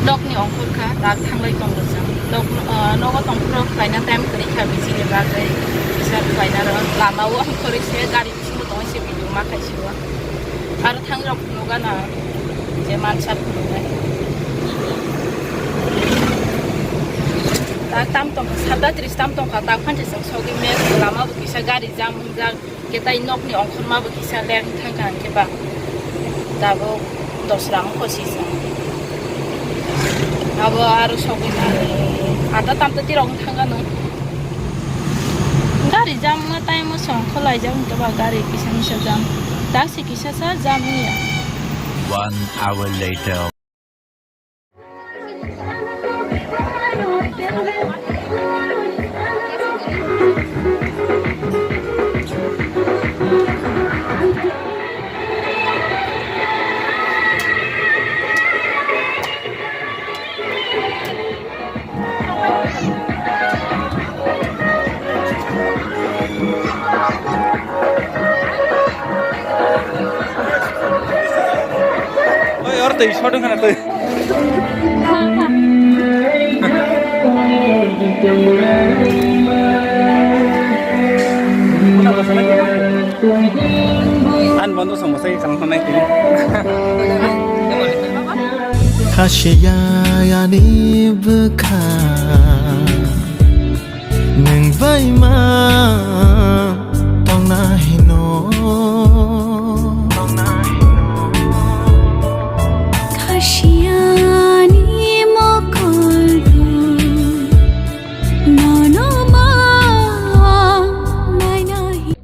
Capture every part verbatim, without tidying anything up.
Nokni ongkhor kha, tak thanglai tongo chwng. Nok, ah, nogo tongphuru khlaina time kwrwi kha, bisi ni bagwi kisa khlaina rw lama o ongkhorwi se gari bisingo tongwi se video ma khai se o. Aro thangrok phunukgana je mansa phunuknai. Tak tam tongkha, sabda tris tam tongkha, tak phansi chwng sogwi me lama bo kisa gari jam wngjak. Khe tai nokni ongkhorma bo kisa leng thang kha hwnkhe ba tabuk dosra wngkha sisa. Abo aro sogwi mani ata tamta tirok wng thang kha no. Gari jam ma time o song kholai jak wngkha ba gari kisa misa jam. Taksi kisa sa jam wngya. One hour later. Oi, oro twi sodwng khana twi. Ani bondo samosai kalang nai twi. Khasiya ani bwkha. Nwng bai ma tongna hino. Khasiani mokol rok nono ma naina hino.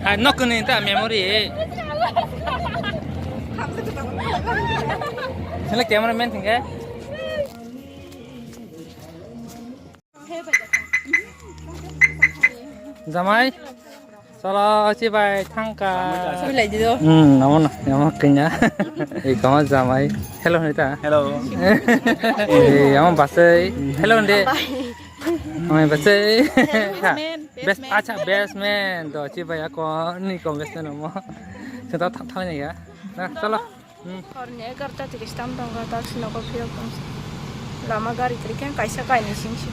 Ha, nok ni ta memory. Sila cameraman thengke. Jamai. Tolo chibai thangka. Sulai di do. Hmm, namo na, namo kanya. Ei kama jamai. Hello nita. Hello. Ei, namo basai. Hello nde. Namo basai. Best, acha best man. Do chibai ako ni kong best man mo. Senta thang thang ya. Na, tolo. Hmm. Horni egarta tris tam tongo, taksi nogo phiyok tong. Lama gari kwrwi khe kaisa kainwi singsi.